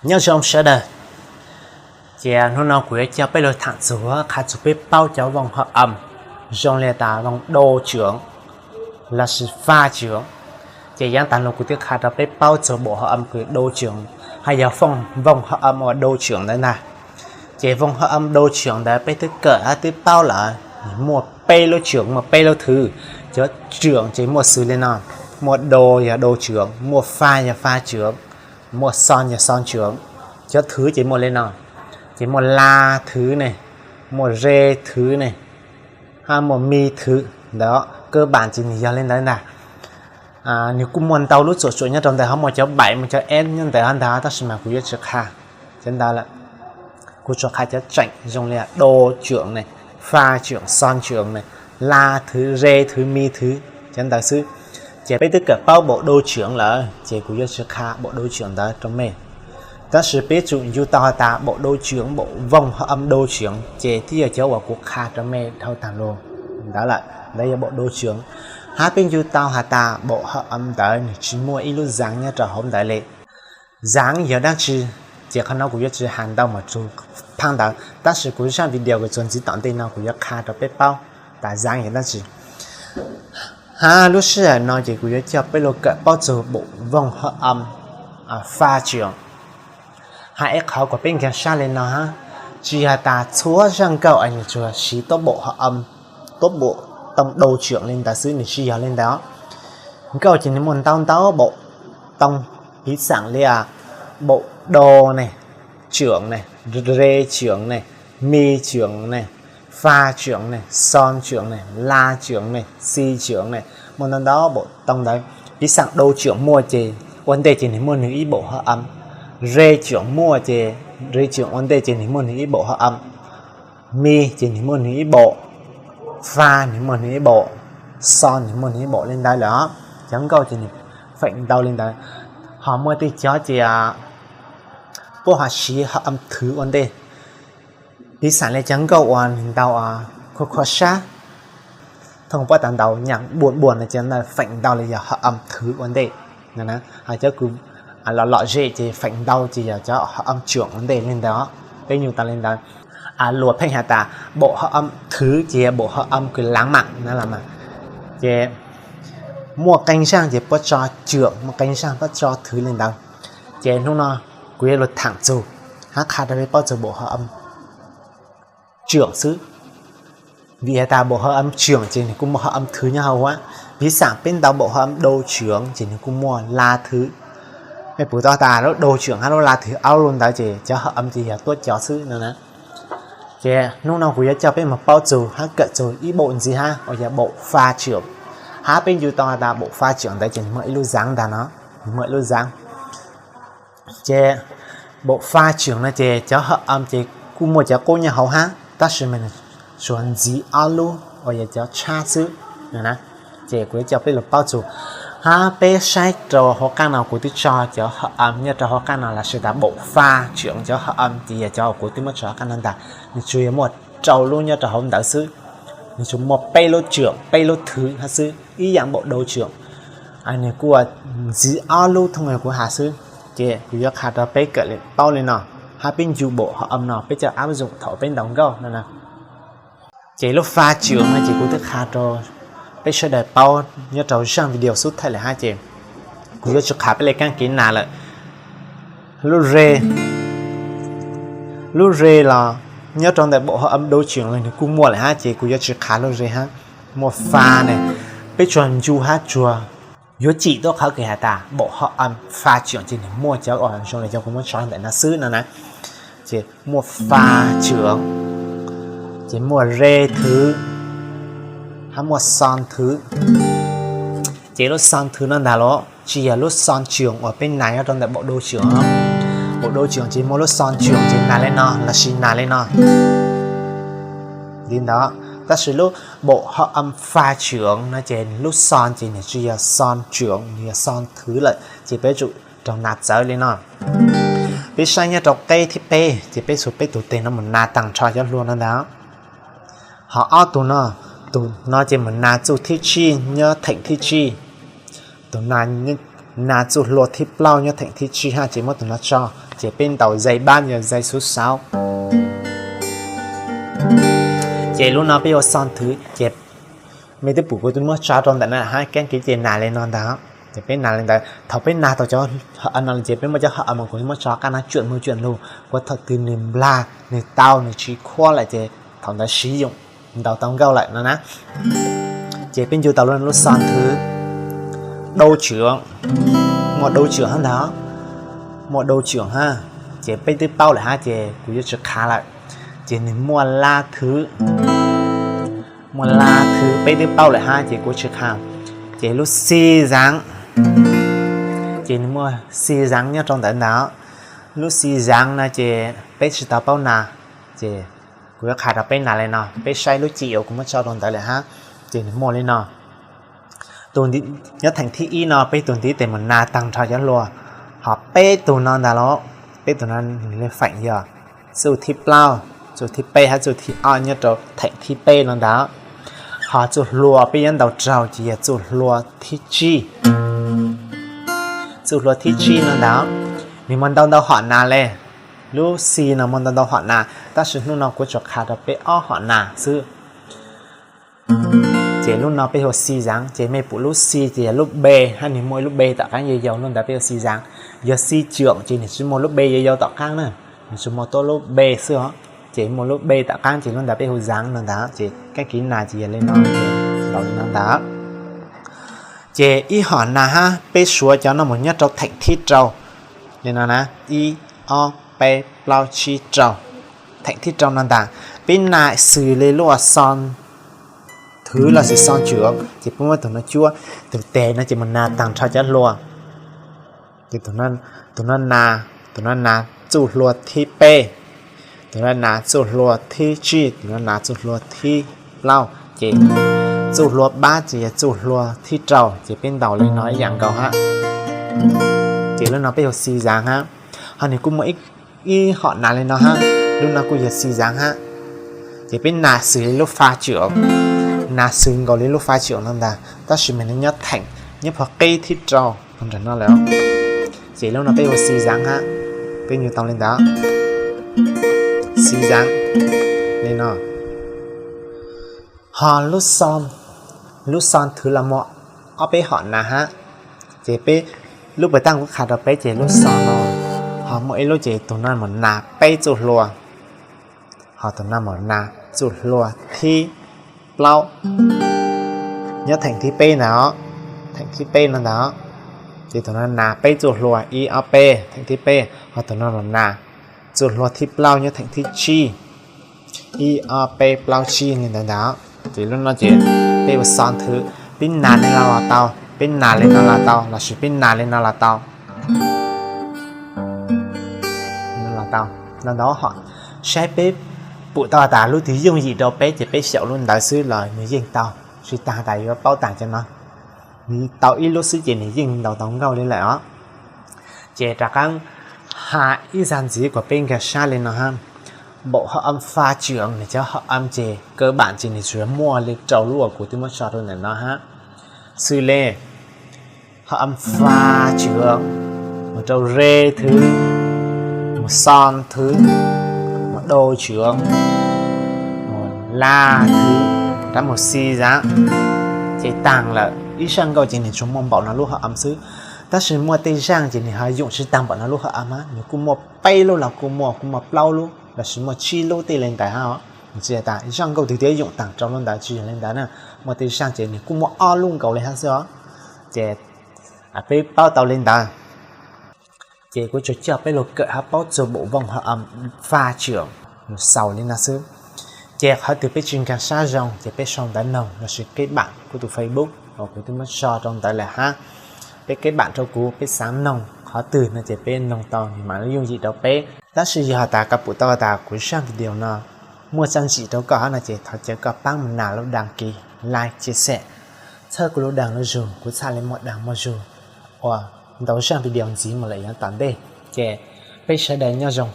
Nyob zoo sawv daws, ces hnub no kuv yuav coj peb lug tham txug qha txug peb paub cov vooj hợp âm zoo li tas vooj đô trưởng lossis pha trưởng. Ces yaav taag lug kuv twb qha rau peb paub txug bộ hợp âm kws đô trưởng, hab yog vooj hợp âm uas đô trưởng ntawd ntag. Ces vooj hợp âm đô trưởng ntawd peb twb kawm hab twb paub lawm, muaj peb lub trưởng, muaj peb lub thứ. Cov trưởng ces muaj xws li no, muaj đô yog đô trưởng, muaj pha yog pha trưởng, muaj son yog son trưởng. Cov thứ ces muaj li no, ces muaj la thứ ne, muaj re thứ ne, hab muaj mi thứ. Ntawd cơ bản ces nwg yog li ntawd ntag. Nwg kuj muaj ntau lub txuam tsuam nyob rau ntawd, ho muaj cov bảy, muaj cov S nyob ntawd hab ntag, tab sis mas kuv yuav tsi qha cov ntawd lawm. Kuv tsuas qha cov tseem zoo li đô trưởng ne, pha trưởng, son trưởng ne, la thứ, re thứ, mi thứ, cov ntawd xwb. Ces peb twb kawm paub bộ đô trưởng lawm, ces kuv yuav tsi qha bộ đô trưởng ntawd rau mej. Tab sis peb tsum ncu tau has tas bộ đô trưởng, bộ vooj hợp âm đô trưởng ces twb yog cov uas kuv qha rau mej dhau taag lug ntawd lawm, ntawd yog bộ đô trưởng. Hab peb ncu tau has tas bộ hợp âm ntawd nwg tsi muaj ib lub dáng nyob rau hauv ntawd li. Dáng yog dlaab tsi? Ces qhov no kuv yuav tsi has ntau mog txug phab ntawd, tab sis kuv zaj video kws txuas ntxiv tom ntej no kuv yuav qha rau peb paub tas dáng yog dlaab tsi. Hab lub sij hawm no ces kuv yuav coj peb lug kawm paub txug bộ vooj hợp âm pha trưởng. Hab ib qhov kuas peb nkaag sab li no hab, tsi yog tas txhua zaj nkauj es nwg tsuas siv tốc độ hợp âm, tốc độ tone đô trưởng li ntawd xwb, nwg tsi yog li ntawd. Nkauj ces nwg muaj ntau ntau bộ tone, piv xam li as bộ đô ne, trưởng ne, re trưởng ne, mi trưởng ne, pha trưởng ne, son trưởng ne, la trưởng ne, si trưởng ne, muaj ntau ntau bộ tone ntawd. Piv xam đô trưởng muaj ces ua ntej ces nwg muaj nwg ib bộ hợp âm, re trưởng muaj ces re trưởng ua ntej ces nwg muaj nwg ib bộ hợp âm, mi ces nwg muaj nwg ib bộ, pha nwg muaj nwg ib bộ, son nwg muaj nwg ib bộ li ntawd lawm. Cov nkauj ces nwg feem ntau li ntawd. Ho muaj tej cov ces puab ho siv hợp âm thứ ua ntej. Piv xam li cov nkauj uas nwg ntau khua khua sab, thoo puab tas ntau nhạc buồn buồn no ces feem ntau li yog hợp âm thứ ua ntej. Ho cov kws lom lom zem ces feem ntau ces yog cov hợp âm trưởng ua ntej li ntawd. Peb ncu tau li ntawd. Luag pheej has tas bộ hợp âm thứ ces yog bộ hợp âm kws lãng mạn na los mas, ces muaj qee zaaj ces puab tso trưởng, muaj qee zaaj puab tso thứ li ntawd. Ces hnub no kuv yuav lug tham txug hab qha rau peb paub txug bộ hợp âm trưởng xwb. Vim has tas bộ hợp âm trưởng ces nwg kuj muaj hợp âm thứ nyob hauv hab. Piv xam peb ntau bộ hợp âm đô trưởng ces nwg kuj muaj la thứ. Mej pum tau tas lub đô trưởng hab lub la thứ aub lub ntawd ces cov hợp âm ces yog tuab cov xwb no na. Ces hnub no kuv yuav coj peb moog paub txug hab kawm txug ib bộ ntxiv hab uas yog bộ pha trưởng. Hab peb ncu tau has tas bộ pha trưởng ntawd ces nwg muaj ib lub dáng ntag no, nwg muaj ib lub dáng. Ces bộ pha trưởng no ces cov hợp âm ces kuj muaj cov qub nyob hauv hab, tab sis mas nwg tsuas ntxiv ob lub uas yog cov tshab xwb. Ces kuv yuav coj peb lug paub txug, hab peb saib rau hauv qab no kuv twb tso cov hợp âm nyob rau hauv qab no lossis tas bộ pha trưởng cov hợp âm ces yog cov kuv twb muab tso hauv qab no ntag. Nwg tsuas yog muaj rau lub nyob rau hauv ntawd xwb. Nwg tsuas muaj peb lub trưởng, peb lub thứ hab xwb, ib yaam bộ đô trưởng. Nwg kuj ntxiv ob lub thooj kuv has xwb. Ces kuv yuav qha rau peb kawm paub li no, hab peb ncu bộ hợp âm no peb coj áp dụng thaum peb ntaus nkauj no na. Ces lub pha trưởng no ces kuv twb qha rau peb sawv daws paub nyob rau zaaj video xub thawj lawm hab, ces kuv yuav tsi qha peb le kaab kev nas lawm. Lub re, lub re los nyob rau ntawm bộ hợp âm đô trưởng los nwg kuj muaj lawm hab, ces kuv yuav tsi qha lub re hab. Muaj pha ne, peb tsuas ncu hab tsuas yuav cim tuab qhov kws has tas bộ hợp âm pha trưởng ces nwg muaj cov uas zoo li cov kuv muab tso ntawm no xwb no na. Ces muaj pha trưởng, ces muaj re thứ, hab muaj son thứ. Ces lub son thứ no ntag los tsis yog lub son trưởng uas peb nas nyob rau ntawm bộ đô trưởng. Bộ đô trưởng ces muaj lub son trưởng ces nas li no lossis nas li no li ntawd. Tab sis lub bộ hợp âm pha trưởng no ces lub son ces nws tsis yog son trưởng, nws yog son thứ lawm, ces peb tsum raug nas txawv li no. Peb saib nyob rau qeb thib peb ces peb xuas peb tus tes no mus nas taag nrho cov hlua no ntag. Ho ob tug no, tus no ces mus nas txuj thib tsib nyob theem thib tsib, tus nas txuj hlua thib plaub nyob theem thib tsib hab, ces muab tus no tso. Ces peb ntaus dây bass yog dây số sáu. Ces lub no peb yuav xo nthwv ces mej twb pum kuv twb muab tso rau ntawm na hab, keeb kwv ces nas li no ntag. Ces peb nas li ntawd, thaum peb nas tau cov hom no ces peb muab cov hom no kuv muab tso qab na cuam lug cuam lug, kuv thaum twg nws nplag nws tau nws tsis khuab lawm ces thaum ntawd siv yoom ntaus tau nkauj lawm no na. Ces peb ncu tau lub xo nthwv, dau tswm, muaj dau tswm hab ntag, muaj dau tswm hab. Ces peb twb paub lawm hab ces kuv yuav tsis qha lawm. Ces nws muaj la thwv, muaj la thwv peb twb paub lawm hab ces kuv tsis qha. Ces lub xi zaav, ces nws muaj xi zaav nyob rau ntawd ntag. Lub xi zaav no ces peb tsis tau paub nas, ces kuv yuav qha rau peb nas li no, peb saib lub cim uas kuv muab tso rau ntawd lawm hab. Ces nws muaj li no, nyob theem thib ib no peb tug ntiv tes mus nas taag nrho cov hlua, ho peb tug no ntag los, peb tug no nws le feem yog txuj thib plaub, txuj thib peb hab txuj thib ob nyob rau theem thib peb no ntag. Ho txuj hlua peb yuav ntaus raug ces yog txuj hlua thib tsib. Txuj hlua thib tsib no ntag, nws muaj ntau ntau hom nas le. Lub xi no muaj ntau ntau hom nas, tab sis hnub no kuv tsuas qha rau peb ob hom nas xwb. Ces lub no peb hu xi zaav, ces mej pum lub xi ces yog lub be, hab nws muaj ib lub be tom qaab yau yau, lub ntawd peb hu xi zaav. Yog xi tsoom ces nws tsis muaj lub be yau yau tom qaab na, nws tsuas muaj tuab lub be xwb os. Ces muaj lub be tom qaab ces lub ntawd peb hu zaav no ntag. Ces keeb kwv nas ces yog li no, ntaus li no ntag. Ces ib hom nas hab peb suav cov no mus nyob rau theem thib rau. Li no na, ib, ob, peb, plaub, tsib, rau. Theem thib rau no ntag, peb nas xws li lub xo nthwv lossis xo tsoom, ces peb muab tug no cuab, tug tes no ces mus nas taag nrho cov hlua. Ces tug no nas, tug no nas txuj hlua thib peb, tug no nas txuj hlua thib tsib, tug no nas txuj hlua thib plaub, ces txuj hlua pab ces yog txuj hlua thib rau, ces peb ntaus li no ib yam nkaus hab. Ces lub no peb hu xi zaav hab, ho nws kuj muaj ib hom nas li no hab, lub no kuj yog xi zaav hab. Ces peb nas xws li lub fa tsoom, nas xws nkaus li lub fa tsoom no ntag, tab sis mas nws nyob theem, nyob puag qib thib rau puag nram no lawm. Ces lub no peb hu xi zaav hab, peb ncu tau li ntawd, xi zaav li no. Ho lub xo nthwv los muaj ob peb hom nas hab. Ces peb, lub puag ta kuv qha rau peb ces lub xo no, ho muaj ib lub ces tug no mus nas peb txuj hlua, ho tug no mus nas txuj hlua thib plaub, nyob theem thib peb ntag, theem thib peb no ntag. Ces tug no nas peb txuj hlua ib ob peb, theem thib peb, ho tug no mus nas txuj hlua thib plaub nyob theem thib tsib, ib ob peb plaub tsib li ntawd ntag. Ces lub no ces peb ua xo nthwv, peb nas li no los tau, peb nas li no los tau, lossis peb nas li no los tau. Ntau ntau hom, saib peb pum tau tas lub twg yooj yim rau peb ces peb xyaum lub ntawd xwb los nws yeej tau, tsis tas tas yuav paub tas cov no. Nws tau ib lub xwb ces nws yeej ntaus tau nkauj li lawm os. Ces rov qaab has ib zag ntxiv kuas peb nkaag sab li no hab, npaum hom am fa tsoom nws cov hom am ces kawg baam ces nws tsuas muaj li rau lub uas kuv twb muab tso rau ntawm no hab, xws li hom am fa tsoom, mus rau re thwv, mus xo nthwv, mus dau tsoom, mus la thwv, rov mus xi zaav, ces taag lawm. Ib zaj nkauj ces nws tsuas muaj npaum no lub hom am xwb, tab sis muaj tej zaj ces nws ho yoom tsis taag npaum no lub hom am hab, nws kuj muaj peb lub los kuj muaj, kuj muaj plaub lub lossis muaj tsib lub tej li ntawd hab os. Nws tsis yog tas zaj nkauj twg thiaj yoom taag rau lub ntawd, tsis yog li ntawd na. Muaj tej zaj ces nws kuj muaj ob lub nkaus li hab xwb os. Ces peb paub tau li ntawd, ces kuv tsuas coj peb lug kawm hab paub txug npaum voos hom am fa tsoom mus xaus li no xwb. Ces qhov twg peb tsis nkaag sab zoo ces peb sau ntawv noog lossis keb baam kuv tus Facebook uas kuv twb muab tso rau ntawd lawm hab. Peb keb baam rau kuv, peb xaav noog qhov twg no ces peb noog tau nws maam yooj yim rau peb. Tab sis yog has tas koj pum tau tas kuv zaj video no muaj txaj ntsim rau koj hab no ces thov caw koj paab mus nas lub đăng ký, like, chia sẻ, txhawb kuv lub đăng lub zug, kuv txhaj li muaj đăng muaj zug ua ntau zaj video ntxiv mus lawm yav tom ntej. Ces peb sawv daws nyob zoo.